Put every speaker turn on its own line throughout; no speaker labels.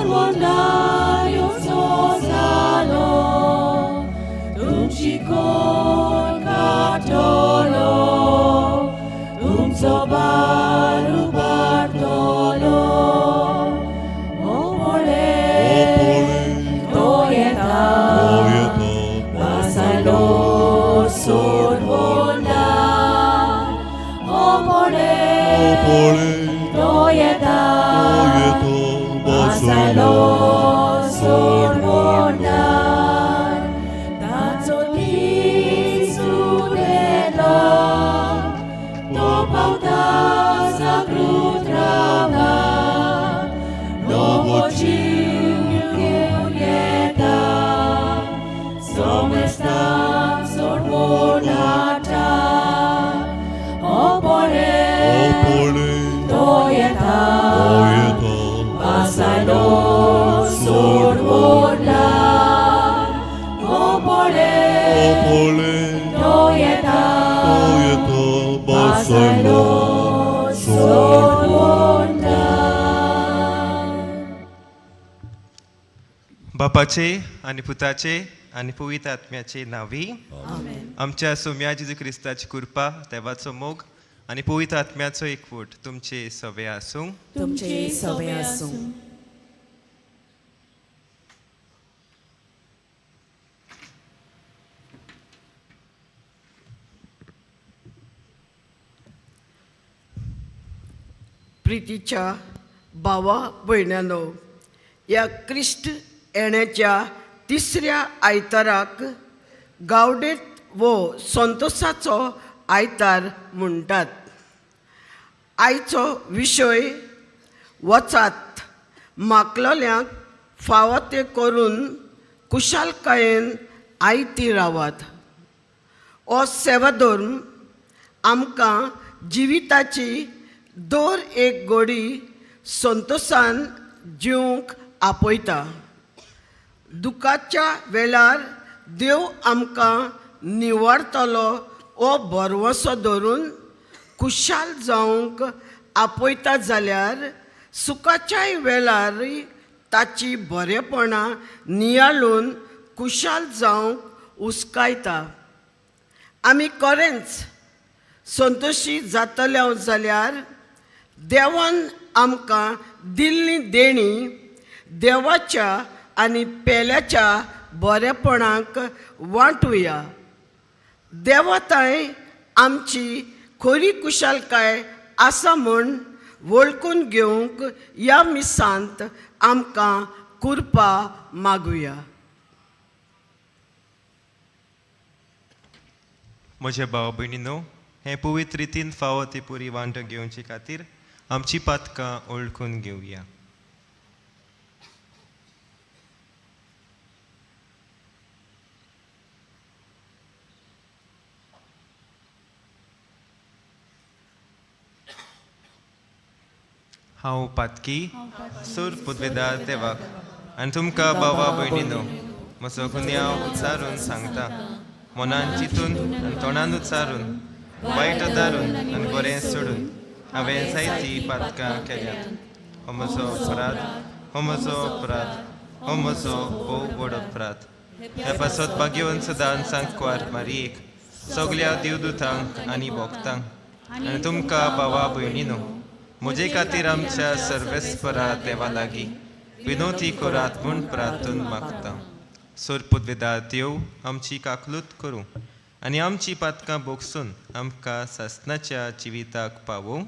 सोडवणार येवचो जालो तुमची कोण काडटलो तुमचो भार उबारतलो ओ पळय तो येता वासायलो सोडवणार ओ पळय तो येता वासायलो सोडवणार ताचो दीस उदेलो तो पावता जागृत रावा नवो जीव घेवन येता सोमेस्तांक सोडवणाटा ओ पळय तो येता वासायलो सोडवणार ओ पळय तो येता वासायलो सोडवणार.
बापाचे आनी पुताचे आनी पवित्र आत्म्याचे नांवी. आमच्या सोम्या जेजू क्रिस्ताची कृपा, देवाचो मोग आनी पवित्र आत्म्याचो एकवट तुमचे सवे आसूं.
तुमचे सवे आसूं.
प्रितीच्या भावा भयणांनो, ह्या क्रिस्त येण्याच्या तिसऱ्या आयताराक गावडेत वो संतोसाचो आयतार म्हणटात. आयचो विशय वचात मागलेल्यांक फावो तें करून कुशालकायेन आयती रावात. हो सेवाधर्म आमकां जिविताची दर एक गोडी संतोसान जिवंक आपयता. दुखाच्या वेळार देव आमकां निवडतलो हो भरवंसो धरून खुशाल जावंक आपयता जाल्यार सुखाच्याय वेळारय ताची बरेपणां नियाळून खुशाल जावंक उस्कायता. आमी खरेंच संतोशी जातले जाल्यार देवान आमकां दिल्ली देणी देवाच्या आनी पेल्याच्या बरेपणाक वांटुया. देवताय आमची खरी कुशालकाय आसा म्हूण वळखून घेवंक ह्या मिसांत आमकां कृपा मागुया.
म्हज्या भाव भयणीनो, हे पवित्र रितीन फावो ती पुरी वांटो घेवचे खातीर आमची पातकां वळखून घेवया. हांव पातकी सूर पुदवेदार देवाक आनी तुमकां भावा भयणीनो म्हजो गुन्यांव उच्चारून सांगता. मनान चिंतून आनी तोंडान उच्चारून, वायट दारून आनी बरें सोडून हांवें जायतीं पातकां केल्यात. हो म्हजो अपराध, हो म्हजो अपराध, हो म्हजो भोव व्हड अपराध. ह्या पासत भाग्यवंत सदां सांकवार मारयेक, सगल्या देवदूतांक आनी भोक्तांक आनी तुमकां भावा भयणीनो म्हजे खातीर आमच्या सर्वेस्परा देवा लागीं विनोती करात म्हूण प्रार्थून मागता. सोरपुदवेदार देव आमची काकलूत करूं आनी आमची पातकां भोगसून आमकां सासणाच्या जिविताक पावोवं.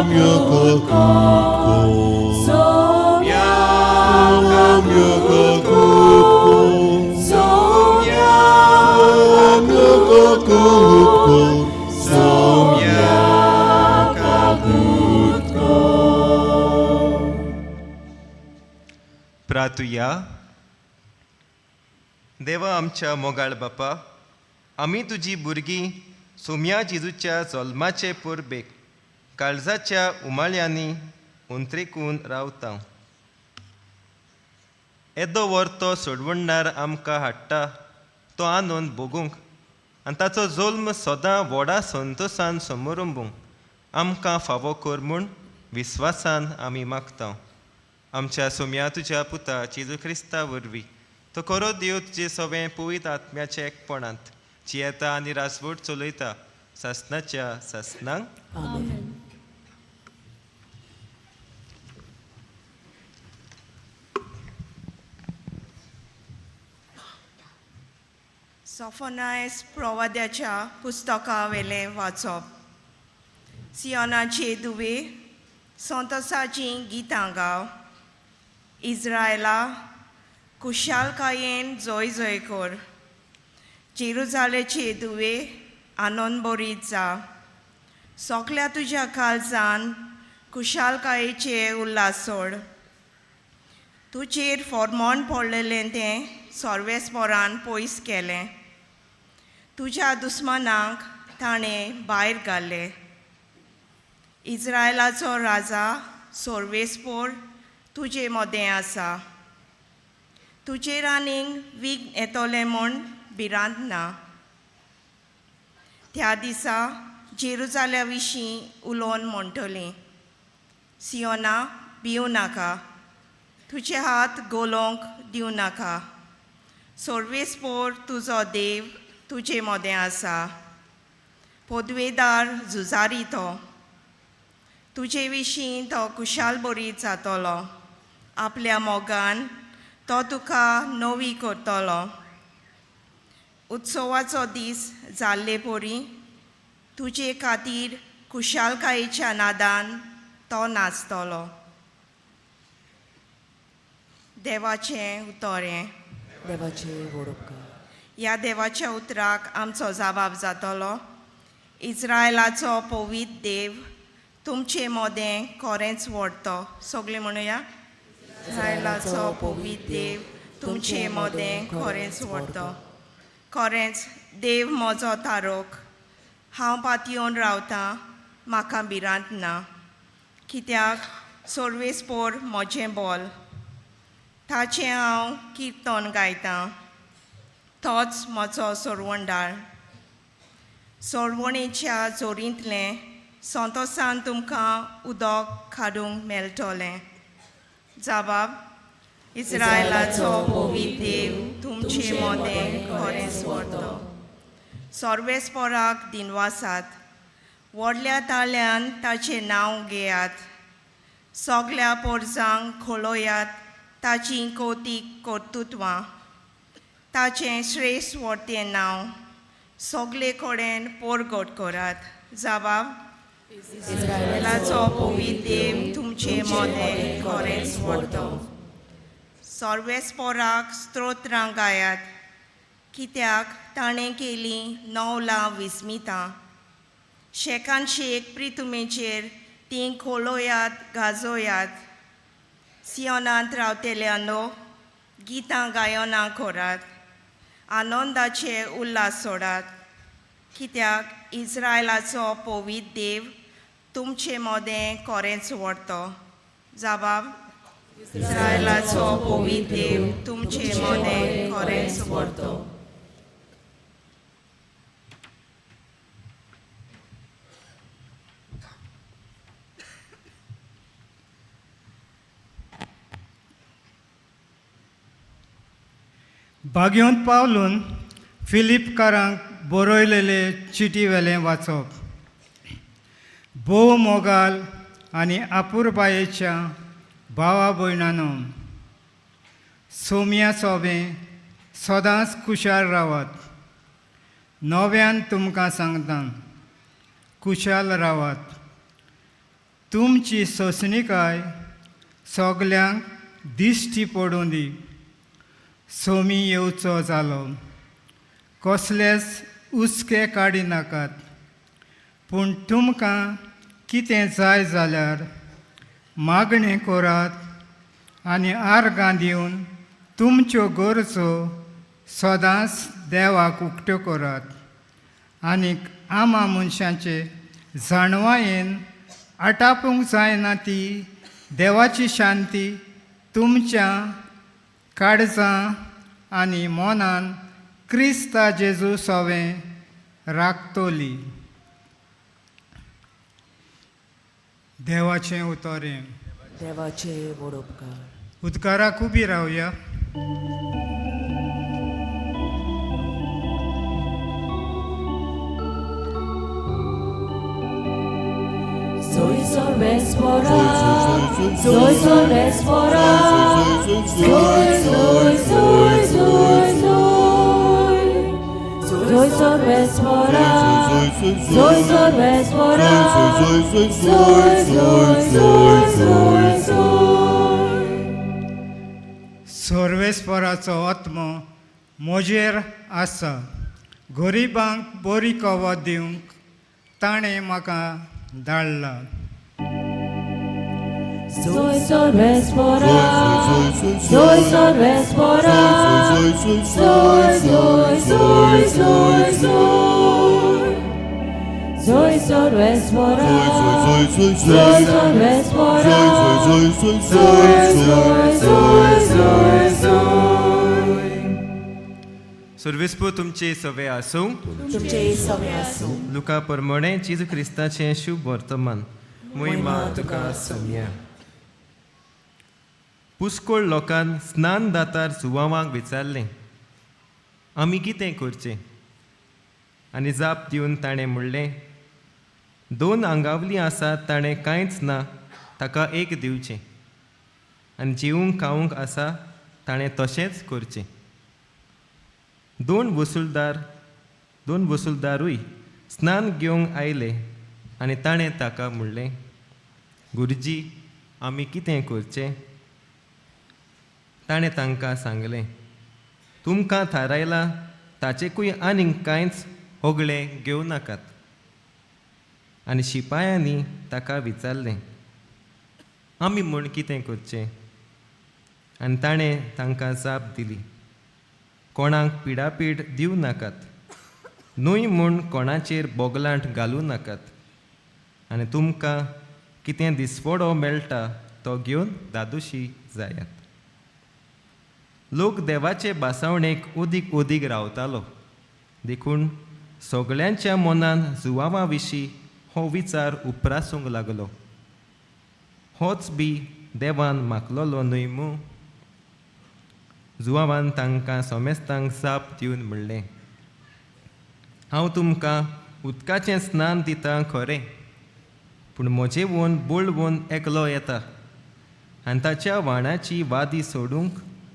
काकूत कोर, सोम्या काकूत कोर, सोम्या काकूत कोर, सोम्या काकूत कोर.
प्रातुया. देवा आमच्या मोगाळ बापा, आमी तुजी भुरगीं सोम्या जेजूच्या जल्माचे परबेक काळजाच्या उमाळ्यांनी उंत्रेकून रावता. येदो व्हर तो सोडवणदार आमकां हाडटा तो आनंद भोगूंक आनी ताचो जल्म सदां व्हडा संतोसान समरंबूंक आमकां फावो कर म्हूण विस्वासान आमी मागता. आमच्या सोम्या तुज्या पुता जेजू क्रिस्ता वरवीं तो खरो देव तुजे सवें पवित्र आत्म्याच्या एकपणांत जियेता आनी राजवट चलयता सासनाच्या सासनांक.
आमेन.
सोफोनायस प्रवाद्याच्या पुस्तकावेलें वाचप. सियोनाचे दुवे, संतोसाचीं गितां गाव. इज्रायला, खुशालकायेन जय जय कर. जेरुजालेचे दुवे, आनंद बरीत जा. सोकल्या तुज्या काळजान खुशालकायेचे उल्हास सोड. तुजेर फॉर्मोन पडलेलें तें सर्वेस्परान पयस केलें. तुज्या दुस्मानांक ताणें भायर घाले. इज्रायलाचो राजा सर्वेस्पोर तुजे मदें आसा. तुजेर आनीक वीक येतलें म्हूण भिरांत ना. त्या दिसा जेरुजाल्या विशीं उलोवन म्हणटलीं, सियोना, भिवं नाका. तुजे हात गोलोवंक दिवं नाका. सर्वेस्पोर तुजो देव तुजे मदें आसा. पदवेदार झुजारी तो. तुजे विशीं तो खुशाल बरीत जातलो. आपल्या मोगान तो तुका नवी करतलो. उत्सवाचो दीस जाल्ले परी तुजे खातीर खुशालकायेच्या नादान तो नाचतलो. देवाचें उतरें.
देवाचे व्हड उपकार.
ह्या देवाच्या उतराक आमचो जबाब जातलो. इज्रायलाचो पवित्र देव तुमचे मदें खरेंच व्हडतो. सगळीं म्हणुया, इज्रायलाचो पवित्र देव तुमचे मदें खरेंच व्हडतो. खरेंच देव म्हजो तारोक. हांव पातयेवन रावतां, म्हाका भिरांत ना. कित्याक सर्वेस्पोर म्हजें बोल. ताचें हांव किर्तन गायतां. तोच म्हजो सोरवंडाळ. सोरवणेच्या जोरींतलें संतोसान तुमकां उदक काडूंक मेळटलें. जबाब, इज्रायलाचो पवित्र देव तुमचे मदें खरेंच व्हरतो. सर्वेस्पोराक दिनवासात. व्हडल्या ताळ्यान ताचें नांव घेयात. सगल्या पोरजांक खोलोयात ताचीं कौतीक कर्तुत्वां. ताचें श्रेश्ठ व्हडतें नांव सगळे कडेन परगट करात. जबाब, इज्रायलाचो पवित्र देव तुमचे मदें खरेंच व्हडतो. सर्वेस्पोराक स्तोत्रां गायात. कित्याक ताणें केलीं नवलां विस्मितां. शेकान शेक प्रितुमेचेर तीं खोलोयात गाजोयात. सियोनांत रावतेल्यानो, गितां गायनां करात. आनंदाचे उल्हास सोडात. कित्याक इज्रायलाचो पवित्र देव तुमचे मदें खरेंच व्हडतो. जबाब, इज्रायलाचो पवित्र देव तुमचे मदें खरेंच व्हडतो.
बागयोंत पावलून फिलिपकारांक बरयलेले चिटी वेलें वाचप. भोव मोगाल आनी आपुरबायेच्या भावा भयणानो, सोम्या सोबें सदांच खुशाल रावात. नव्यान तुमकां सांगता, खुशाल रावात. तुमची सोंसणीकाय सगल्यांक दिश्टी पडूं दी. सोमी येवचो जालो. कसलेच हुस्के काडिनाकात, पूण तुमकां कितें जाय जाल्यार मागणें करात आनी आर्गां दिवन तुमच्यो गरजो सदांच देवाक उक्त्यो करात. आनीक आमा मनशांचे जाणवायेन आटापूंक जायना ती देवाची शांती तुमच्या काळजां आनी मनान क्रिस्ता जेजू सवें राखतली. देवाचें उतरें.
देवाचे व्हड उपकार.
उदकाराक उबी रावया.
Soy sorvespora, soy sorvespora, soy, soy, soy, soy, soy. Soy sorvespora, soy sorvespora, soy, soy, soy, soy, soy.
सर्वेस्पराचो आत्मो म्हजेर आसा, गरिबांक बरी खबर दिवंक ताणें म्हाका धाडला.
Soy sorvespora, soy sorvespora, soy, soy, soy, soy, soy. Soy sorvespora, soy sorvespora, soy, soy, soy, soy, soy.
सुरविस्पू तुमचे सवे आसूं.
तुमचे सवे आसूं.
लुका परमणे जेजू क्रिस्ताचें शुभ वर्तमान. मोहिमा तुका सोमया. पुस्कोळ लोकान स्नान दातार जुवांवाक विचारलें, आमी कितें करचें? आनी जाप दिवन ताणें म्हणलें, दोन आंगावली आसात ताणें कांयच ना ताका एक दिवचें, आनी जेवंक खावंक आसा ताणें तशेंच करचें. दोन वसुलदारूय स्नान घेवंक आयले आनी ताणें ताका म्हणलें, गुरुजी, आमी कितें करचें? ताणें तांकां सांगलें, तुमकां थारायलां ताचेकूय आनीक कांयच होगळें घेवं नाकात. आनी शिपायांनी ताका विचारलें, आमी म्हूण कितें करचें? आनी ताणें तांकां जाप दिली, कोणाक पिडापीड दिवं नाकात, न्हय म्हूण कोणाचेर बोगलांट घालूं नाकात, आनी तुमकां कितें दिसवडो मेळटा तो घेवन दादोशी जायात. लोक देवाचे बासावणेक ओदीक ओदीक रावतालो, देखून सगळ्यांच्या मनान जुवावा विशीं हो विचार उप्रासूंक लागलो, होच बी देवान मागलोलो न्हय मूं? जुवावान तांकां सोमेस्तांक जाप दिवन म्हणलें, हांव तुमकां उदकाचें स्नान दितां खरें, पूण म्हजे वोन बळवून एकलो येता आनी ताच्या वाणाची वादी सोडूंक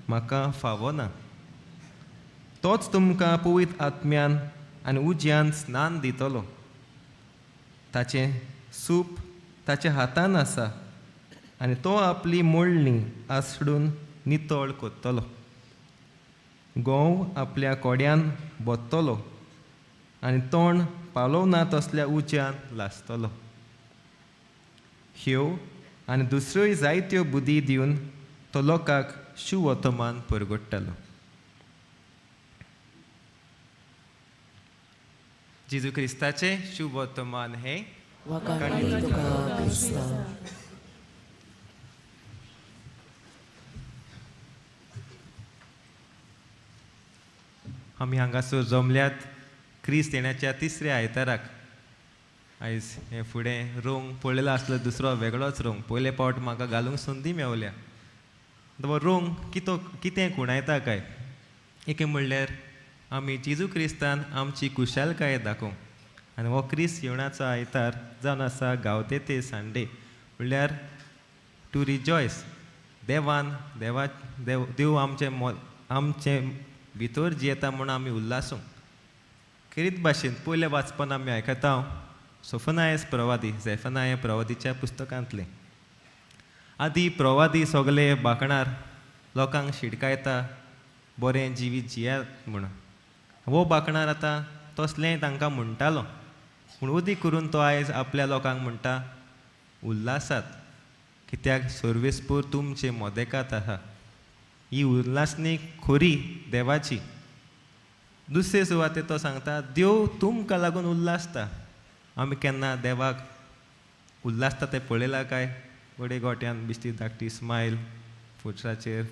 म्हाका फावना. तोच तुमकां पवित्र आत्म्यान आनी उज्यान स्नान दितलो. ताचें सूप ताच्या हातान आसा आनी तो आपली मोडणी आसडून नितळ करतलो, गोंव आपल्या कोड्यान बोत्तलो आनी तोंड पालोवना तसल्या उज्यान लासतलो. ह्यो आनी दुसऱ्योय जायत्यो बुद्धी दिवन तो लोकांक शुवर्तमान परगट्टालो. जेजू क्रिस्ताचें शुवर्तमान हें.
वाखाणणी तुका क्रिस्ता.
आमी हांगासर जमल्यात क्रिस्त येण्याच्या तिसऱ्या आयताराक. आयज हें फुडें रंग पळयलो आसलो दुसरो वेगळोच रंग, पयले पावट म्हाका घालूंक संदी मेवल्या. तो रंग कितो कितें खुणायता काय? एक म्हणल्यार आमी जेजू क्रिस्तान आमची कुशालकाय दाखोवंक, आनी हो क्रिस्त येवण्याचो आयतार जावन आसा गावते ते संडे, म्हणल्यार टू रिजॉयस. देवान देवा देव देव आमचे आमचे भितर जियेता म्हूण आमी उल्हासूंक. खेरीत भाशेन पयल्या वाचपान आमी आयकता, सोफनायस प्रवादी, झेफनाय प्रवादीच्या पुस्तकांतलें. आदी प्रवादी सगले बाकणार लोकांक शिडकायता बरें जिवीत जियात म्हणून. हो बाकणार आतां तसलें तांकां म्हणटालो, पूण उदीक करून तो आयज आपल्या लोकांक म्हणटा उल्लासात, कित्याक सर्वेस्पूर तुमचे मोदेकात आसा. ही उल्लासणी खोरी देवाची. दुसरे सुवातेर तो सांगता देव तुमकां लागून उल्लासता. आमी केन्ना देवाक उल्लासता तें पळयलां काय? घडये गोट्यान बिश्टी धाकटी स्मायल, फोटराचेर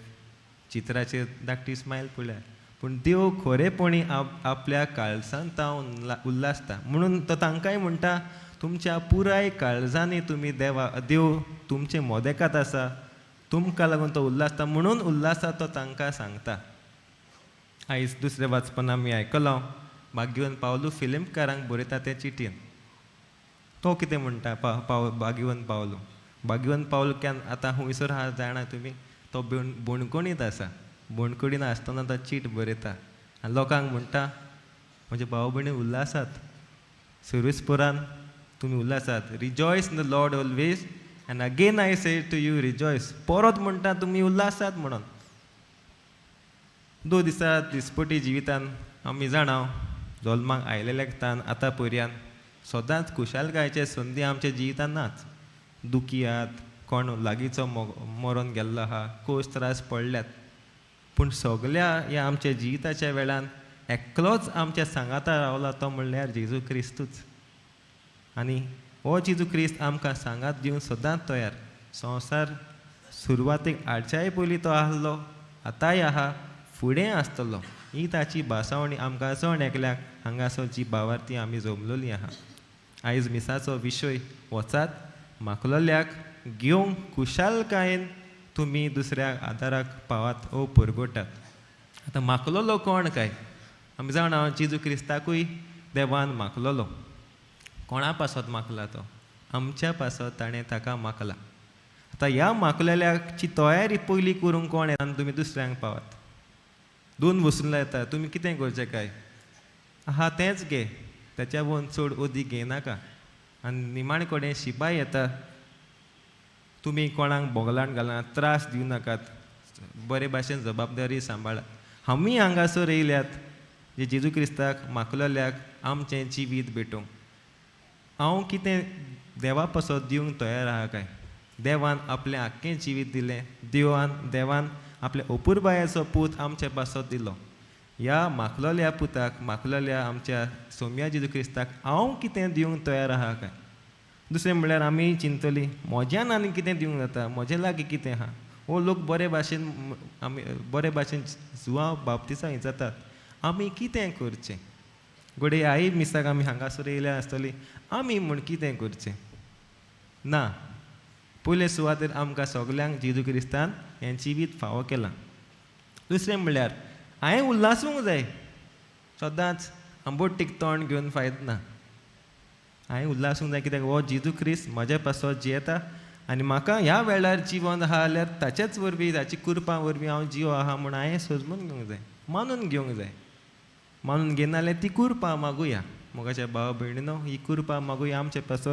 चित्राचेर धाकटी स्मायल पळया, पूण देव खरेपणी आपल्या काळजान तावन उल्लासता. म्हणून तो तांकांय म्हणटा तुमच्या पुराय काळजांनी तुमी देवा देव तुमचे मोदेकात आसा, तुमकां लागून तो उल्लासता, म्हणून उल्लासा तो तांकां सांगता. आयज दुसरें वाचपन आमी आयकलां भाग्यवन पावलू फिल्मकारांक बरयता ते चिटयेन. तो कितें म्हणटा भाग्यवन पावलू, भाग्यवन पावलू केन्ना आतां हुंयसर आहा जाणा तुमी, तो बोणकोणीत आसा. बोणकोणीन आसतना तो चीट बरयता आनी लोकांक म्हणटा म्हजे भाव भयणी उल्लासात, सर्विसपुरान तुमी उल्लासात. Rejoice in the Lord always and again I say to you rejoice. परत म्हणटा तुमी उल्लासात म्हणून. 2 दिसा दिसपटी जिवितान आमी जाणा जल्माक आयलेल्याक तान आतां पर्यान सदांच खुशालकायेचे संदी आमच्या जिवितान नाच. दुखियात, कोण लागींचो मरोन गेल्लो आहा, कोश त्रास पडल्यात, पूण सगल्या ह्या आमच्या जिविताच्या वेळान एकलोच आमच्या सांगाता रावला तो म्हणल्यार जेजू क्रिस्तूच. आनी हो जेजू क्रिस्त आमकां सांगात दिवन सदांच तयार. संवसार सुरवातेक हाडच्याय पयलीं तो आहलो, आतांय आहा, फुडें आसतलो. ही ताची भासावणी आमकां जण एकल्याक हांगासर जी भावार्थी आमी जमलोली आहा. आयज मिसाचो विशय वचात माकलोल्याक घेवंक खुशालकायेन तुमी दुसऱ्या आदाराक पावात ओ पुरगोटात. आतां माकलोलो कोण काय? आमी जाणा जेजू क्रिस्ताकूय देवान माकलोलो. कोणा पासत माकला तो? आमच्या पासत ताणें ताका माकला. आतां ह्या माकलेल्याची तयारी पयलीं करूंक कोण येता आनी तुमी दुसऱ्यांक पावात. 2 वसुला येता, तुमी कितें करचें काय? आहा तेंच घे, ताच्या वोन चड अदीक घेयनाका. आनी निमाणे कडेन शिपाय येता, तुमी कोणाक बोगलान घालना, त्रास दिवं नाकात, बरे भाशेन जबाबदारी सांबाळात. आमी हांगासर येयल्यात जे जेजू क्रिस्ताक माकलोल्याक आमचें जिवीत भेटोवंक. हांव कितें देवा पासत दिवंक तयार आहा काय? देवान आपलें आख्खें जिवीत दिलें, देवान आपल्या अपुरबायेचो पूत आमचे पासत दिलो. ह्या माकलोल्या पुताक, माकलोल्या आमच्या सोम्या जेजू क्रिस्ताक हांव कितें दिवंक तयार आहा काय? दुसरें म्हणल्यार आमी चिंतली म्हज्यान आनी कितें दिवंक जाता, म्हजे लागीं कितें आहा. हो लोक बरे भाशेन आमी बरे भाशेन जुवां बाप्तिसां जातात, आमी कितें करचें? घडये आई मिसाक आमी हांगासर येयल्या आसतली, आमी म्हूण कितें करचें? ना, पयले सुवातेर आमकां सगल्यांक जेजू क्रिस्तान हें जिवीत फावो केलां. दुसरें म्हणल्यार हांवें उल्लासूंक जाय. सदांच आंबोटीक तोंड घेवन फायद ना. हांवें उल्लासूंक जाय कित्याक हो जेजू क्रिस्त म्हज्या पासत जियेता आनी म्हाका ह्या वेळार जिवन आहा जाल्यार ताचेच वरवीं, ताची कृपा वरवीं हांव जिव आहा म्हूण हांवें सजमून घेवंक जाय, मानून घेवंक जाय. मानून घेयना जाल्यार ती कृपा मागुया. मोगाच्या भाव भयणीनो, ही कृपा मागुया आमचे पासत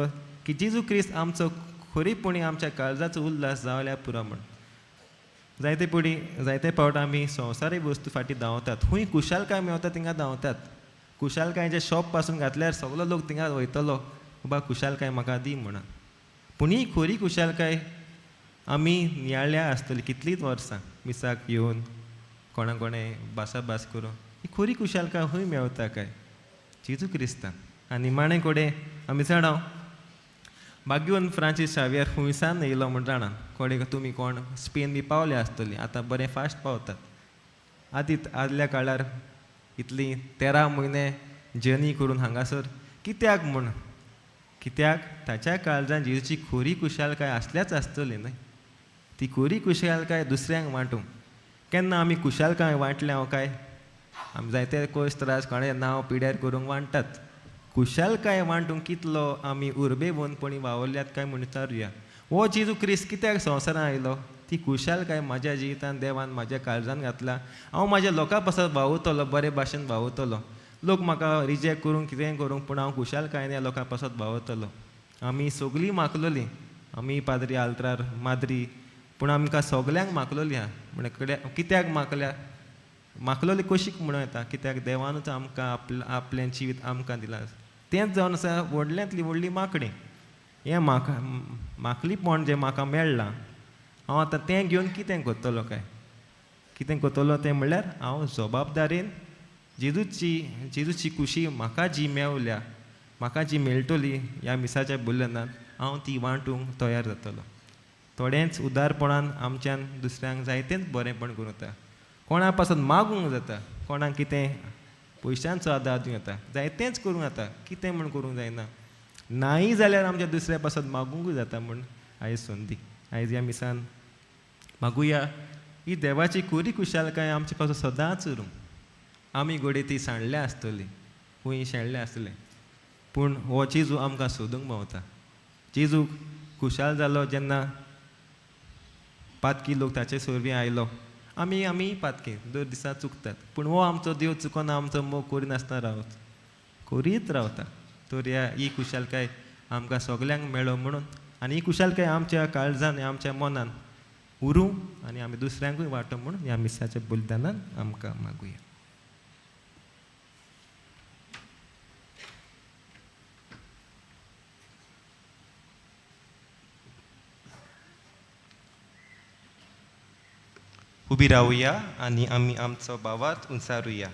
की जेजू क्रिस्त आमचो खरेपणी आमच्या काळजाचो उल्लास जावल्यार पुरो म्हूण. जायते पडी जायते फावट आमी संवसारीक वस्तू फाटीं धांवतात, खूंय खुशालकाय मेवता थिंगा धांवतात. खुशालकायेचें शॉप पासून घातल्यार सगलो लोक थिंगा वयतलो, बाबा खुशालकाय म्हाका दी म्हणून. पूण ही खरी खुशालकाय आमी नियाळ्ळ्या आसतली कितलींच वर्सां मिसाक येवन कोणा कोणें भासाभास करून ही खरी खुशालकाय खंय मेवता काय? जेजू क्रिस्तान. आनी निमाणे कडेन आमी जाणा भाग्यवन फ्रांसीस शावियर खुंयसान येयलो म्हूण जाणा. कोणे तुमी कोण स्पेन बी पावले आसतली, आतां बरें फास्ट पावतात. आदी आदल्या काळार इतली 13 म्हयने जर्नी करून हांगासर कित्याक म्हूण? कित्याक ताच्या काळजान जेजूची खरी खुशालकाय आसल्याच आसतली न्हय. ती खरी खुशालकाय दुसऱ्यांक वांटूंक. केन्ना आमी खुशालकाय वांटल्या हांव काय? आमी जायते कोश त्रास कोणें नांव पिड्यार करूंक वांट्टात. खुशालकाय वांटूंक कितलो आमी उर्बेवंतपणी वावरल्यात काय म्हूण विचारुया. हो जेजू क्रिस्त कित्याक संवसारांत आयलो? ती खुशालकाय म्हज्या जिवितान देवान म्हज्या काळजान घातला. हांव म्हाज्या लोकां पासत वावुरतलो, बरे भाशेन वावुरतलो. लोक म्हाका रिजेक्ट करूंक कितेंय करूंक, पूण हांव खुशालकायेन ह्या लोकां पासत भावतलो. आमी सगळीं मागलोलीं, आमी पाद्री आल्त्रार माद्री, पूण आमकां सगल्यांक मागलोली आहा. म्हणल्यार कित्याक मागल्या, मागलोली कशी म्हणूं येता, कित्याक देवानूच आमकां आपलें जिवीत आमकां दिलां. तेंच जावन आसा व्हडल्यांतली व्हडली मागणी. हें म्हाका मागलीपण जें म्हाका मेळ्ळां, हांव आतां तें घेवन कितें करतलो काय, कितें करतलो तें म्हणल्यार हांव जबाबदारेन जेजूची खुशी म्हाका जी मेवल्या, म्हाका जी मेळटली ह्या मिसाच्या बलिदानान, हांव ती वांटूंक तयार जातलो. थोडेंच उदारपणान आमच्यान दुसऱ्यांक जायतेंच बरेंपण करूं येता. कोणा पासून मागूंक जाता, कोणाक कितें पयशांचो आदार दिवं येता, जायतेंच करूंक जाता, कितें म्हूण करूंक जायना. नाय जाल्यार आमच्या दुसऱ्या पासत मागूंकूय जाता म्हूण आयज संदी. आयज ह्या मिसान मागुया ही देवाची खुरी खुशालकाय आमचे पासून सदांच उरूं. आमी घडये ती सांडल्या आसतली, खंय शेणल्या आसतले, पूण हो जेजू आमकां सोदूंक पावता. जेजू खुशाल जालो जेन्ना पातकी लोक ताचे सोरवीं आयलो. आमी आमी पातकी दर दिसा चुकतात, पूण हो आमचो देव चुकोना, आमचो मोग करिनासतना रावत करीत रावता. तर ह्या ही खुशालकाय आमकां सगल्यांक मेळो म्हणून, आनी ही खुशालकाय आमच्या काळजान आमच्या मनान उरूं आनी आमी दुसऱ्यांकूय वांटो म्हणून ह्या मिसाच्या बलिदानान आमकां मागुया. उबी रावया आनी आमी आमचो भावार्थ उंचारुया.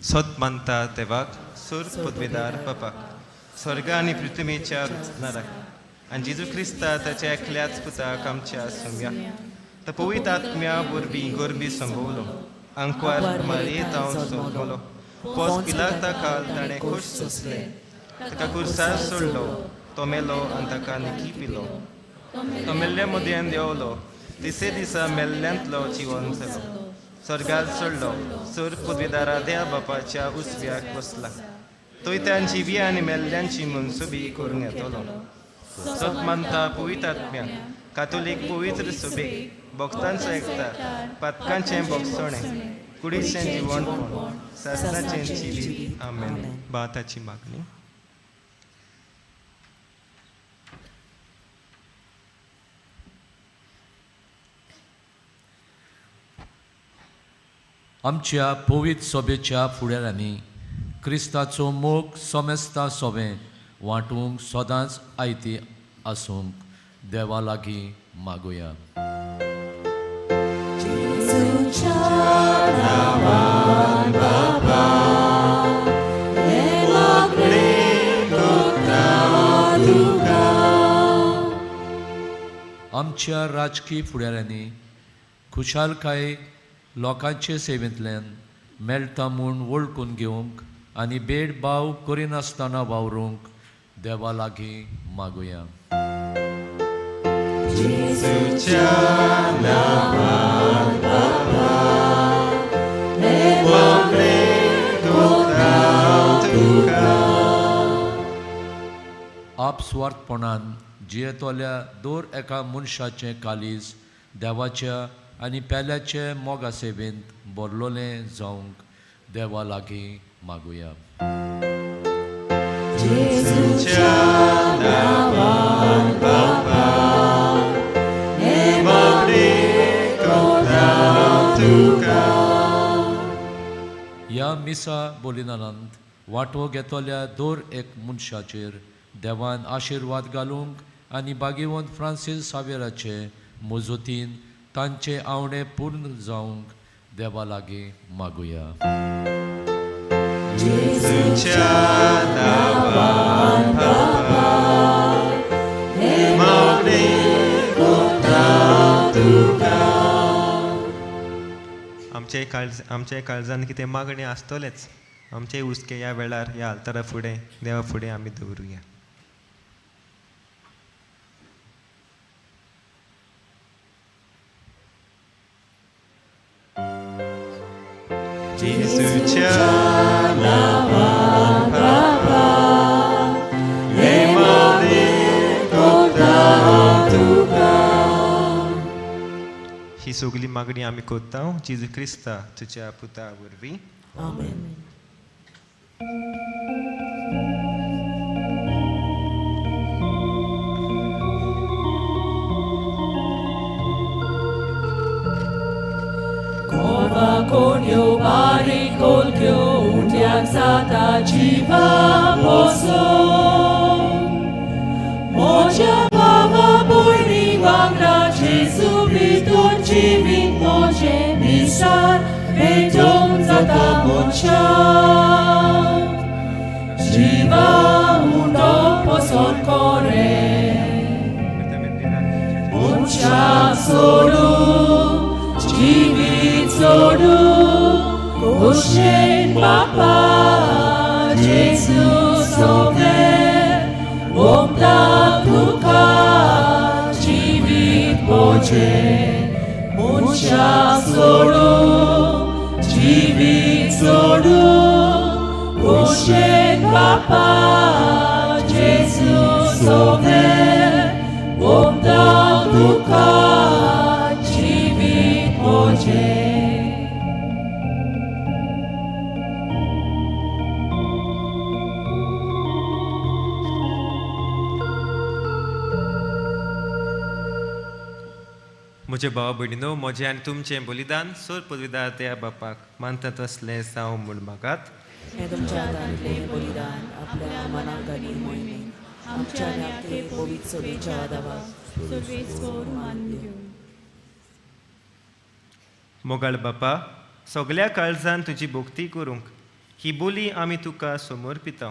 सत मानता देवाक, सूर पदवेदार बापाक, स्वर्ग आनी पृथ्वीच्या रचणाराक, आनी जेजू क्रिस्ता ताच्या एकल्याच पुताक आमच्या सोम्या, तो पवित्र आत्म्या वरवीं गोरबी संभवलो, आंकवार मारयेंत हांव सोंपलो, पोस पिलाता खाल ताणें खोश सोंसलें, ताका कुर्सार सोडलो, तो मेलो आनी ताका निकी पिलो, तो मेल्ल्या मदयान देंवलो, तिसरे दिसा मेल्ल्यांतलो जिवन जालो, स्वर्गार चडलो, सूर पदवेदारा देव बापाच्या उजव्याक बसला, थंय तांची जिवी आनी मेल्ल्यांची मनसुबी करून येतलो. सत मानता पवित्र आत्म्या, कातोलीक पवित्र सुबेक, भक्तांचो एकता, पातकांचें भोगसणें, कुडीचें जिवणपण, सासणाचें जिवीत. आमेन. भाताची मागणी.
आमच्या पवित्र सभेच्या फुडाऱ्यांनी क्रिस्ताचो मोग समेस्ता सोबें वांटूंक सदांच आयती आसूंक देवा लागीं मागुया. आमच्या राजकीय फुडाऱ्यांनी खुशालकाय लोकांचे सेवेंतल्यान मेळटा म्हूण वळखून घेवंक आनी भेदभाव करिनासतना वावरूंक देवा लागीं मागुया. आपस्वार्थपणान जियेतल्या दर एका मनशाचें कालीज देवाच्या आनी पेल्याचे मोगा सेवेंत भरलोलें जावंक देवा लागीं मागुया. ह्या मिसा बलिदानांत वांटो घेतल्या दर एक मनशाचेर देवान आशिर्वाद घालूंक आनी भाग्यवंत फ्रांसीस सावेराचे मजतीन तांचे आवडे पूर्ण जावंक देवा लागीं मागुया.
आमचे काळजान कितें मागणें आसतलेंच, आमचे हुस्के ह्या वेळार ह्या आल्तारा फुडें देवा फुडें आमी दवरुया. जेजूच्या नांवान बापा, हें मागणें करता तुका. ही सगळी मागणी आमी करता जेजू क्रिस्ता तुज्या पुता वरवीं.
आमेन. Corva con io baricol che utiac zata jiva poso. Moja baba boini wangra Jesu Cristo jivit moje misar vejon zata mocha. Jiva uno poson kore. Uncha soru जीवित सोडू कुशेन बापा जेसू सोवे ओमता तुका जीवित पोचे मनशा सोडू जीवित सोडू कुशेन बापा जेसू सोवे ओमता तुका जीवित पोचे.
म्हजे भाव भयणीनो, म्हजें आनी तुमचें बलिदान सोर पदवीदार त्या बापाक मानता तसलें जावं म्हूण मागात.
हें तुमच्या हातांतलें बलिदान आपल्या मनाक आनी मोहिमेक आमच्या आनी पवित्र सभेच्या दावाक
सुरवेस्पोर मानून घेवं.
मोगाळ बापा, सगल्या काळजान तुजी भक्ती करूंक ही बोली आमी तुका समर्पिता.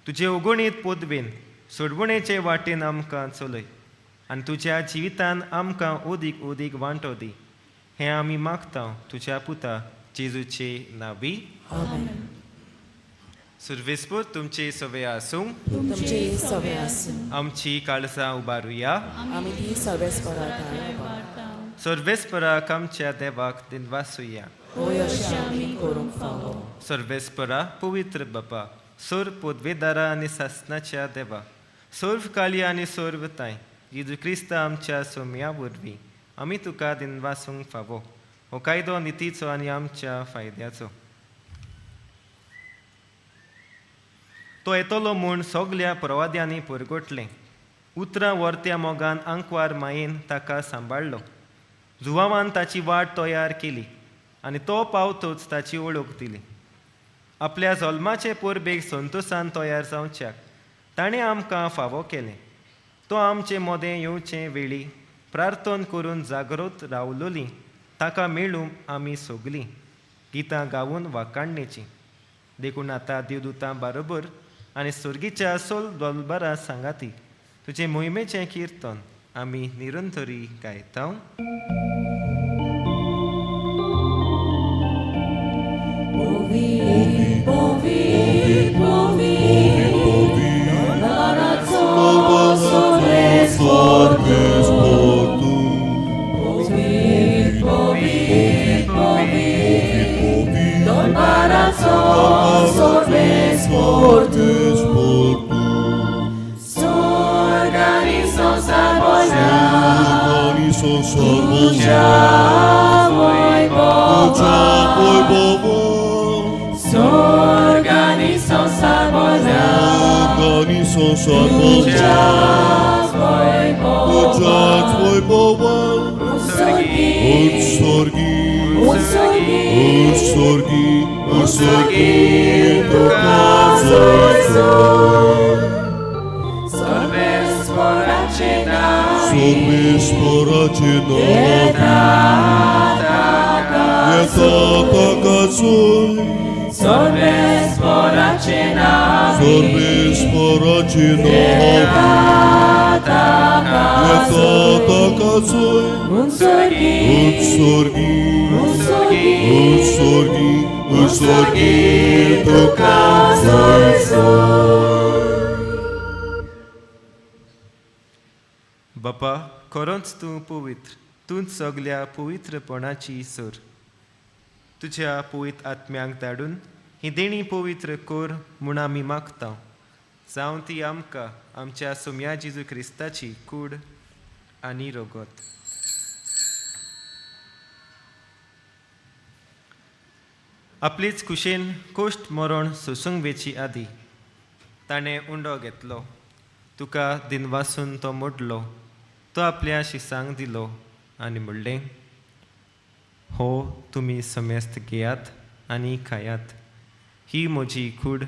तुजे उगणीत पदवेन सोडवणेचे वाटेन आमकां चलय आनी तुज्या जिवितान आमकां ओदीक ओदीक वांटो दी. हें आमी मागता तुज्या पुता जेजूचे नावी.
आमेन.
सुरवेस्पोर तुमचे सवे आसूं.
तुमचे सवे आसूं.
आमची काळजां उबारुया.
आमी ती सर्वेस्पराक
सर्वेस्पराक आमच्या देवाक दिनवासुया.
होय, अशें आमी करूंक फावो.
सर्वेस्परा, पवित्र बापा, सर्व पदवेदारा आनी सासनाच्या देवा, सर्व काली आनी सर्व ताय, जेजू क्रिस्त आमच्या सोम्या वरवीं आमी तुका दिनवासूंक फावो. हो कायदो नितीचो आनी आमच्या फायद्याचो. तो येतलो म्हूण सगल्या प्रवाद्यांनी परगटलें. उतरां वर्त्या मोगान आंकवार मायेन ताका सांबाळ्ळो. जुवावान ताची वाट तयार केली आनी तो पावतोच ताची वळख दिली. आपल्या जल्माचे परबेक संतोसान तयार जावच्याक ताणें आमकां फावो केलें. तो आमचे मदें येवचे वेळी प्रार्थन करून जागृत रावलोली ताका मेळूंक आमी सगलीं गितां गावून वाकाणणेचीं. देखून आतां देवदूतां बारोबर आनी सुर्गीच्या सोल दोलबारा सांगाती तुजे मोहिमेचें किर्तन आमी निरंतरी गायता. बापा, खरोच तूं पवित्र, तूंच सगल्या पवित्रपणाची सोर. तुज्या पवित्र आत्म्यांक धाडून ही देणी पवित्र कर म्हूण आमी मागता. जावं ती आमकां आमच्या सोम्या जेजू क्रिस्ताची कूड आनी रगत. आपलीच कुशेन कोश्ट मरण सोसूंक वेची आदी ताणें उंडो घेतलो, तुका दिनवासून तो मोडलो, तो आपल्या शिसांक दिलो आनी म्हणलें, हो तुमी समेस्त घेयात आनी खायात, ही म्हजी कूड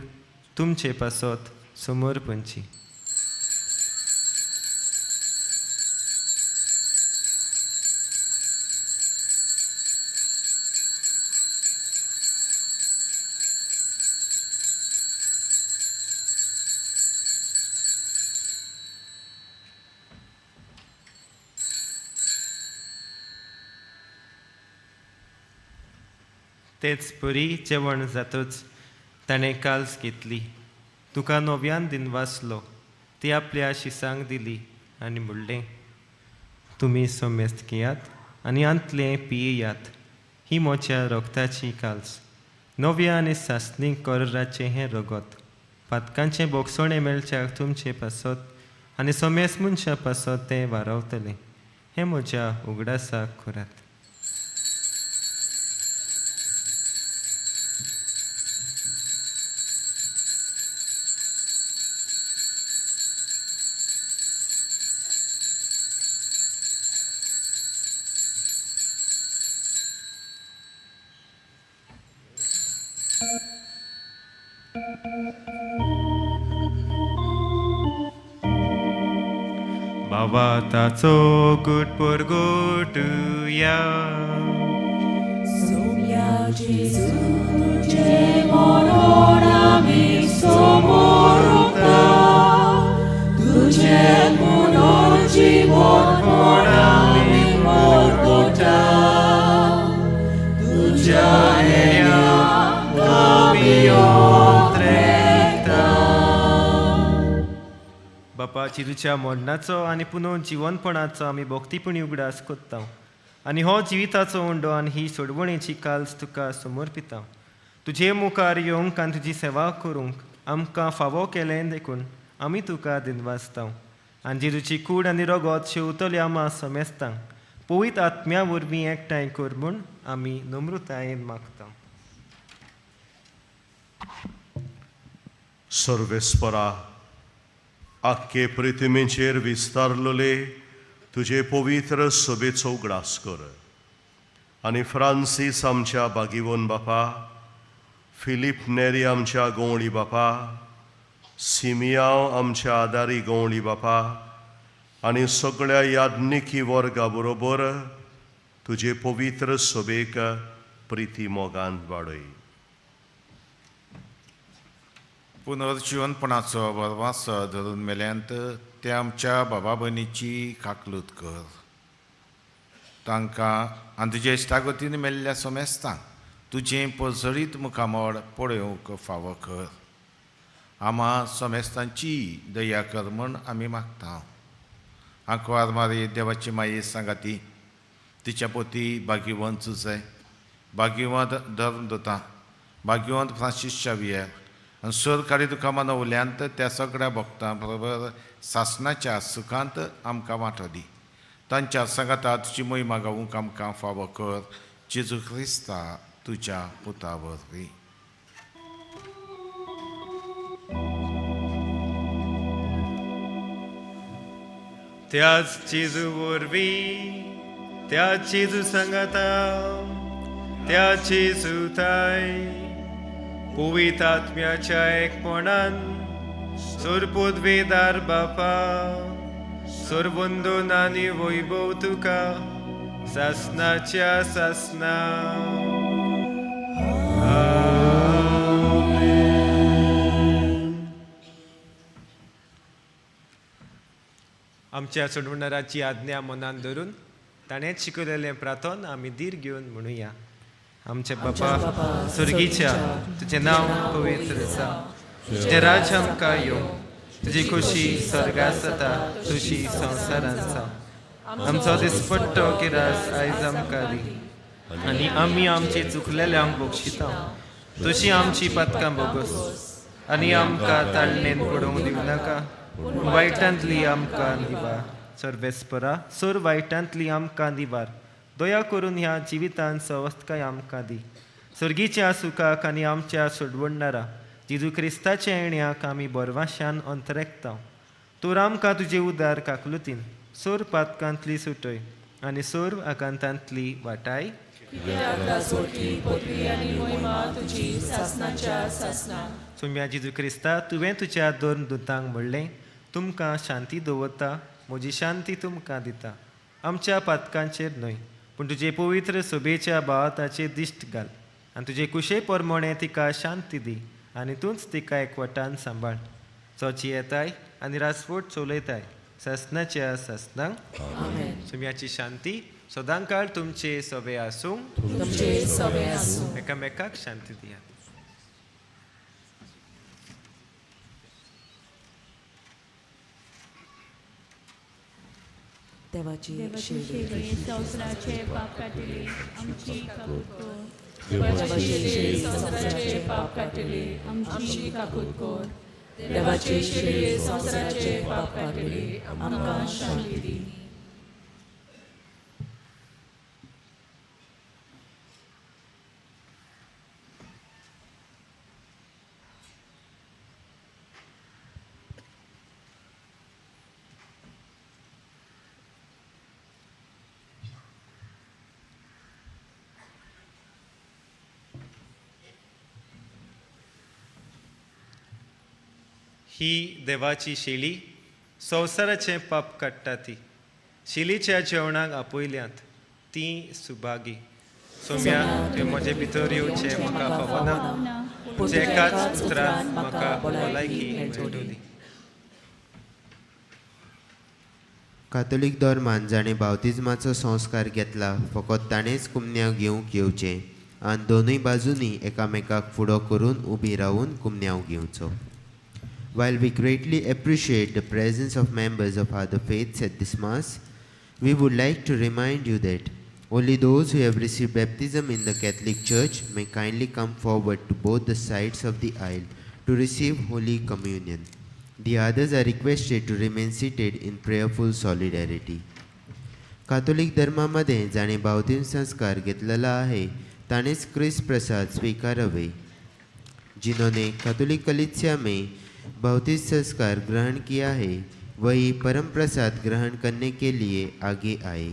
तुमचे पासत समर्पणची. तेच परी जेवण जातच ताणें काल्स घेतली, तुका नव्यान दिनवासलो, ती आपल्या शिसांक दिली आनी म्हणलें, तुमी समेस्त घेयात आनी आंतलें पियेयात, ही म्हज्या रगताची काल्स, नव्या आनी सासणी कराराचें हें रगत, पातकांचें बोगसणें मेळच्याक तुमचे पासत आनी समेस्त मनशां पासत तें वारावतलें, हें म्हज्या उगडासाक करात. बाबा ताचो गुट परगोटुया.
सोम्या जेजू तुजें मरण आमी समोरता, तुजें पुनर्जीवनपण आमी मोरगोटा, तुज्या येण्याक आमी ओत्रेता.
बापा चिरूच्या मरणाचो आनी पुनः जिवनपणाचो आमी भक्तीपणी उगडास कोत्ता आनी हो जिविताचो उंडो आनी ही सोडवणेची काल्स तुका समर्पिता. तुजे मुखार येवंक आनी तुजी सेवा करूंक आमकां फावो केलें देखून आमी तुका दिनवासता. आनी जेजूची कूड आनी रगत शेवतले आमा समेस्तांक पवित्र आत्म्या वरवीं एकठांय कर म्हूण आमी नम्रतायेन मागता.
सर्वेस्परा, आख्खे प्रतिमेचेर विस्तारलेले तुजे पवित्र सभेचो उगडास कर आनी फ्रांसीस आमच्या बागिवन बापा, फिलीप नेरी आमच्या गवळी बापा, सिमियांव आमच्या आदारी गवळी बापा आनी सगळ्या याज्ञिकी वर्गा बरोबर तुजे पवित्र सभेक प्रिती मोगान वाडय.
पुनर्जिवनपणाचो बरवास धरून मेल्यांत ते आमच्या बाबा भयणीची काकलूत कर. तांकां आनी तुजे इश्टागतीन मेल्ल्या सोमेस्तांक तुजें परजळीत मुखामळ पळोवंक फावो कर. आमा सोमेस्तांची दया कर म्हूण आमी मागता. आंकवार मारी देवाची माये सांगाती तिच्या पोती भाग्यवंत सुजय, भाग्यवंत धर्मदूता, भाग्यवंत फ्रांसीस शावियर आनी सरकारी तुका मनवल्यांत त्या सगळ्या भक्तां बरोबर सासणाच्या सुखांत आमकां वांटो दी. तांच्या सांगाता तुजी मोहिमा गावूंक आमकां फावो कर, जेजू क्रिस्ता तुज्या पुता वरवीं.
त्याच जेजू वरवीं, त्याच जेजू सांगाता, त्याच जेजू ताय पवित्र आत्म्याच्या एकपणान सोरपोदवेदार बापा, सोरबंदून आनी वैभव तुका सासनाच्या सासना. आमच्या सोडवणाराची आज्ञा मनान धरून ताणेंच शिकयलेलें प्रार्थन आमी धीर घेवन म्हणुया. आमचे बापा स्वर्गीच्या, तुजें नांव पवित्र जावं, तुजें राज्य आमकां येवं, तुजी खोशी स्वर्गांत जाता तशी संवसारांत जावं. आमचो दिसपट्टो किरास आयज आमकां दी आनी आमी आमची चुकलेल्यांक बक्षिता तशी आमची पातकां बोगस आनी आमकां ताळणेन पडोवंक दिवं नाका, पूण वायटांतली आमकां निवार. सर्वेस्परा सोर वायटांतली आमकां निवार, दया करून ह्या जिवितान सवस्तकाय आमकां दी. सर्गीच्या सुखाक आनी आमच्या सोडवणदारा जेजू क्रिस्ताच्या येण्याक आमी बरवाशान अंतरेकता. तूं आमकां तुजे उदार काकलुतीन सोर पातकांतली सुटय आनी सोर आकांतांतली वाटाय. सोम्या जेजू क्रिस्ता, तुवें तुज्या दोन दुतांक म्हणलें, तुमकां शांती दवरता, म्हजी शांती तुमकां दिता. आमच्या पातकांचेर न्हय पूण तुजे पवित्र सभेच्या भावाताचेर दिश्ट घाल आनी तुजे कुशे परमणे तिका शांती दी आनी तूंच तिका एकवटान सांबाळ. चोची येताय आनी राजवट चलयताय सासनाच्या सासनांक. सुम्याची शांती सदांकाळ तुमचे सवे आसूं. एकामेकाक शांती दियात.
देवाची
देवाची
शेळी
शेळी संवसाराचे पाप काडटली आमची काकूत कर.
देवाची शेळी संवसाराचे पाप काडटली
आमची काकूत कर.
देवाची शेळी संवसाराचे पाप काडटली आमकां शांती दी.
ही देवाची शेली संवसाराचें पाप काडटा ती. शेलीच्या जेवणाक आपयल्यांत ती सुभागी. सोम्या, तुवें म्हजे भितर येवचें म्हाका फावना, तुज्या एकाच उतरान म्हाका भलायकी मेळटली.
कातोलीक धर्मान जाणें बावतिज्माचो संस्कार घेतला फकत ताणेंच कुमन्यांव घेवंक येवचें आनी दोनूय बाजूंनी एकामेकाक फुडो करून उबी रावून कुमन्यांव घेवचो. While we greatly appreciate the presence of members of other faiths at this Mass, we would like to remind you that only those who have received baptism in the Catholic Church may kindly come forward to both the sides of the aisle to receive Holy Communion. The others are requested to remain seated in prayerful solidarity. Catholic धर्मामध्ये जाणे बावतीम संस्कार घेतलेला आहे ताणेच क्रिस्त प्रसाद स्वीकारावे. जिन्होंने Catholic कलीसिया में भौतिक संस्कार ग्रहण किया है वही परम प्रसाद ग्रहण करने के लिए आगे आए.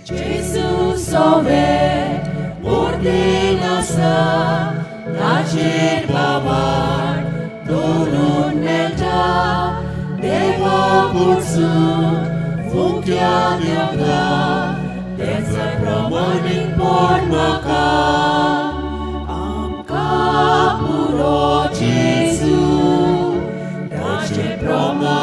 जेजू सोवे मुर्तीन आसा ताचेर बाबाक दवरून मेळटा देवा कडसून फुक्या देवता तेचो प्रमाणीकपण म्हाका आमकां पुरो जेजू ताचें प्रमाणीकपण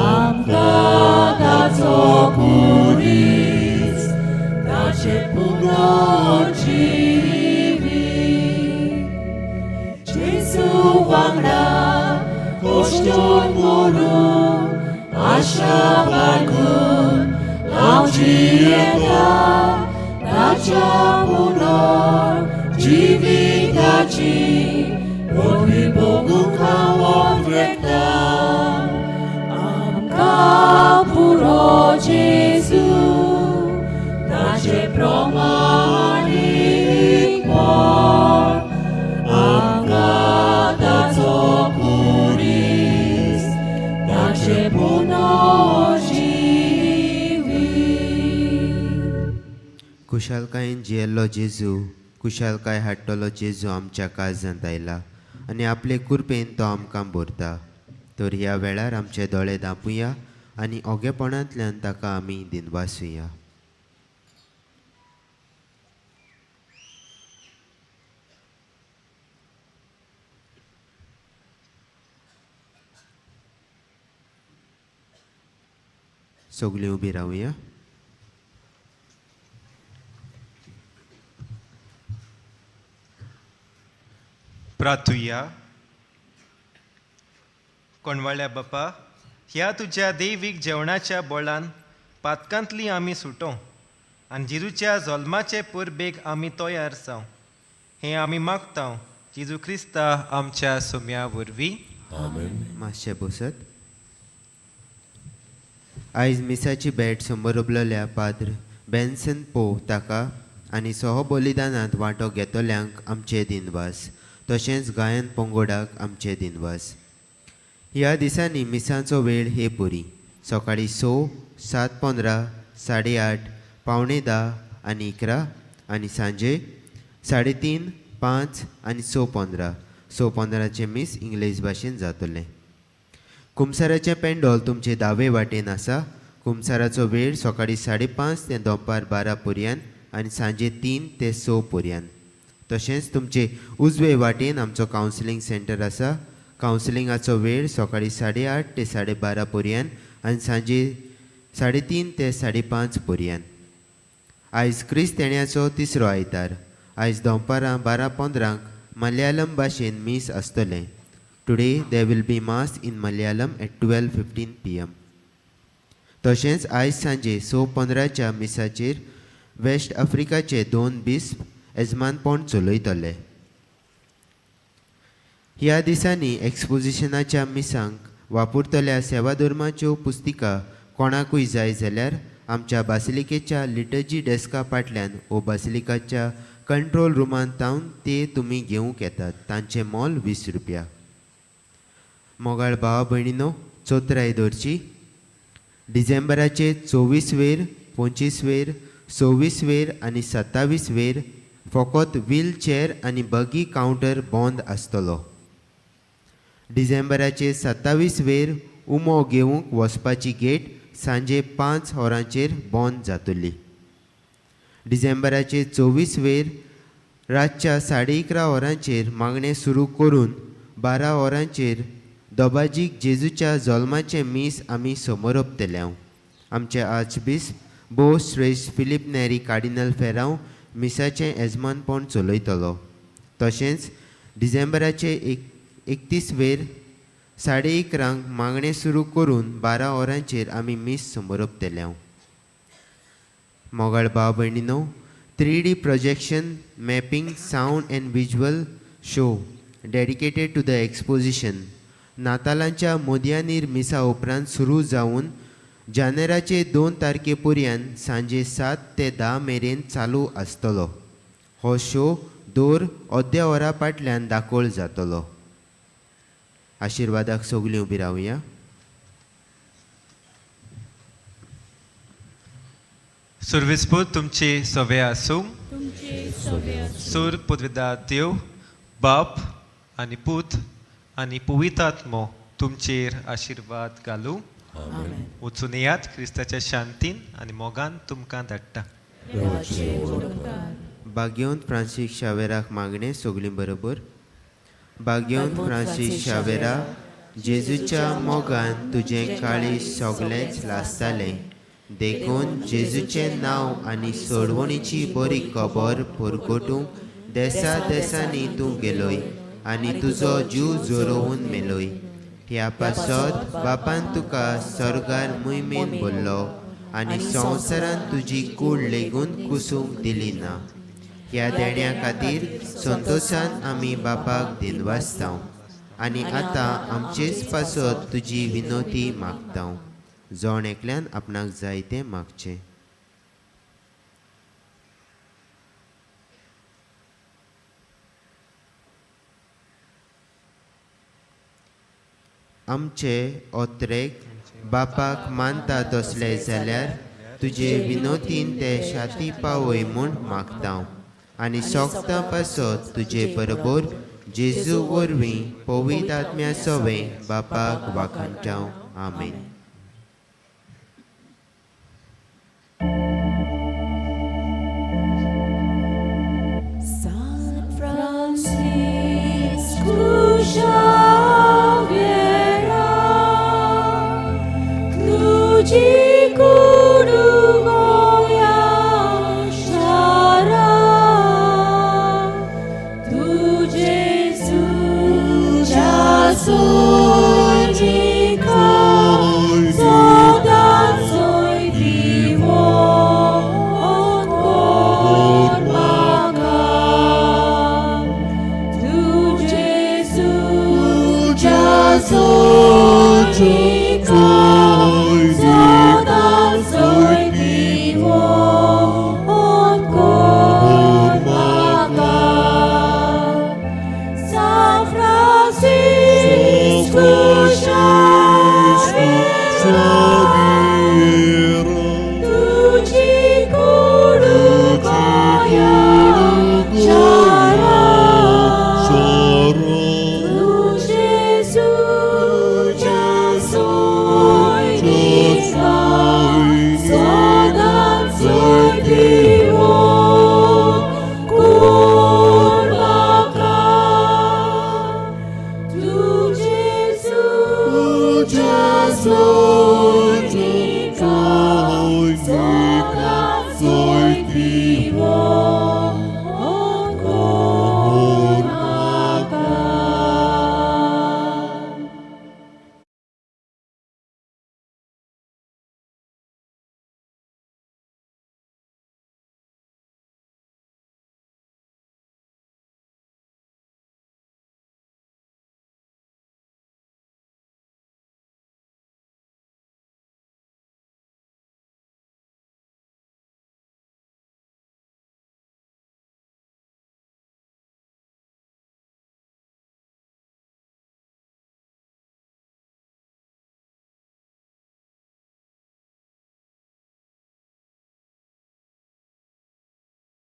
आमकां ताचो खुरीस ताचें पुनर्जिवीत जेजू वांगडा कश्टून मरून आशा बाळगून हांव जियेता ताच्या पुनर्जिविताची पदवी भोगूंक हांव उद्रेकता आमकां पुरो जेजू ताचें प्रमाणीकपण आमकां ताचो खुरीस ताचें पुनर्जिवीत.
खुशालकायेन जियेल्लो जेजू, खुशालकाय हाडटलो जेजू आमच्या काळजांत आयला आनी आपले कृपेन तो आमकां भरता. तर ह्या वेळार आमचे दोळे धांपुया आनी ओगेपणांतल्यान ताका आमी दिनवासुया. सगळीं उबी रावया.
प्रार्थुया. कोणवाळ्या बापा, ह्या तुज्या दैवीक जेवणाच्या बोळान पातकांतली आमी सुटो आनी जेजूच्या जल्माचे परबेक आमी तयार जावं, हें आमी मागता जेजू क्रिस्ता आमच्या सोम्या वरवीं.
आमेन.
मातशें बसत. आयज मिसाची भेट समोरबलेल्या पाद्र बेन्सन पो ताका आनी सह बलिदानांत वांटो घेतल्यांक आमचे दिनवास, तशेंच गायन पंगोडाक आमचे दिनवास. ह्या दिसांनी मिसांचो वेळ हे पुरी सकाळीं 6, 7:15, 8:30, 9:45 आनी 11 आनी सांजे 3:30, 5 आनी 6:15. 6:15 मीस इंग्लीश भाशेन जातलें. कुमसाराचें पेंडोल तुमचे दावे वाटेन आसा. कुमसाराचो वेळ सकाळीं 5:30 ते दनपार 12 पर्यंत आनी सांजे 3 ते 6 पर्यंत. तशेंच तुमचे उजवे वाटेन आमचो कावन्सिलींग सेंटर आसा. कावन्सिलिंगाचो वेळ सकाळीं 8:30 ते 12:30 पर्यंत आनी सांजे 3:30 ते 5:30 पर्यंत. आयज क्रिस्त येण्याचो तिसरो आयतार. आयज दनपारां 12:15 मलयाळम भाशेन मीस आसतलें. Today there will be mass in Malayalam at 12:15 PM. तशेंच आयज सांजे 6:15 मिसाचेर वेस्ट आफ्रिकाचे 2 बिस्प येजमानपण चलयतले. ह्या दिसांनी एक्सपोजिशनाच्या मिसांक वापरतल्या सेवाधर्माच्यो पुस्तिका कोणाकूय जाय जाल्यार आमच्या बासिलिकेच्या लिटर्जी डेस्का फाटल्यान वो बासिलिकाच्या कंट्रोल रुमांत तावन ते तुमी घेवंक येतात. तांचें मोल 20 रुपया. मोगाळ भावा भयणीनो, चोत्राय दवरची. डिसेंबराचे 24 वेर, 25 वेर, 26 वेर आनी 27 वेर फकत व्हील चॅर आनी बगी कावंटर बंद आसतलो. डिसेंबराचे 27 वेर उमो घेवंक वचपाची गेट सांजे 5 वरांचेर बंद जातली. डिसेंबराचे 24 वेर रातच्या 11:30 वरांचेर मागणें सुरू करून 12 वरांचेर दोबाजीक जेजूच्या जल्माचें मीस आमी समोरपतले. आमचे आर्चबिस्प भोव श्रेश्ठ फिलीप नेरी कार्डिनल फेरांव मिसाचें येजमानपण चलयतलो. तशेंच डिसेंबराचे 31 वेर 11:30 मागणें सुरू करून 12 वरांचेर आमी मीस समोरपतले. मोगाळ भाव भयणीनो, 3D projection mapping sound and visual show dedicated to the exposition नातालांच्या मोदयानीर मिसा उपरांत सुरू जावन जानेराचे 2 तारखे पर्यंत सांजे 7 ते 10 मेरेन चालू आसतलो. हो शो दर अर्द्या वरा फाटल्यान दाखोवल जातलो. आशिर्वादाक सगळीं उबी रावया.
सुर्विसपूर तुमचे सवे आसूं.
तुमचे सवे आसूं.
सूर पुदविदार देव बाप आनी पूत आनी पुवितात्मो तुमचेर आशिर्वाद घालूं. वचून येयात क्रिस्ताच्या शांतीन आनी मोगान तुमकां धाडटा.
भाग्यवंत फ्रांसीस शावेराक मागणें सगळीं बरोबर. भाग्यवंत फ्रांसीस शावेरा, जेजूच्या मोगान तुजें काळीज सगळेंच लासतालें, देखून जेजूचें नांव आनी सोडवणीची बरी खबर परगटूंक देसा देसांनी तूं गेलोय आनी तुजो जीव जोरोवन मेलोय. ह्या पासत बापान तुका सर्गार मुयमेन भरलो आनी संवसारान तुजी कूड लेगून कुसूंक दिली ना. ह्या देण्या खातीर संतोशान आमी बापाक दिनवासता आनी आतां आमचेच पासत तुजी विनोती मागता. जण एकल्यान आपणाक जाय तें मागचें. आमचे ओत्रेक बापाक मानता तसले जाल्यार तुजे विनोतीन ते शाती पावय म्हूण मागता आनी सोगतां पासत तुजे बरोबर जेजू वरवीं पवित्र आत्म्या सवें बापाक वाखाणटा. आमेन.
San Francisco Xavier, tuji.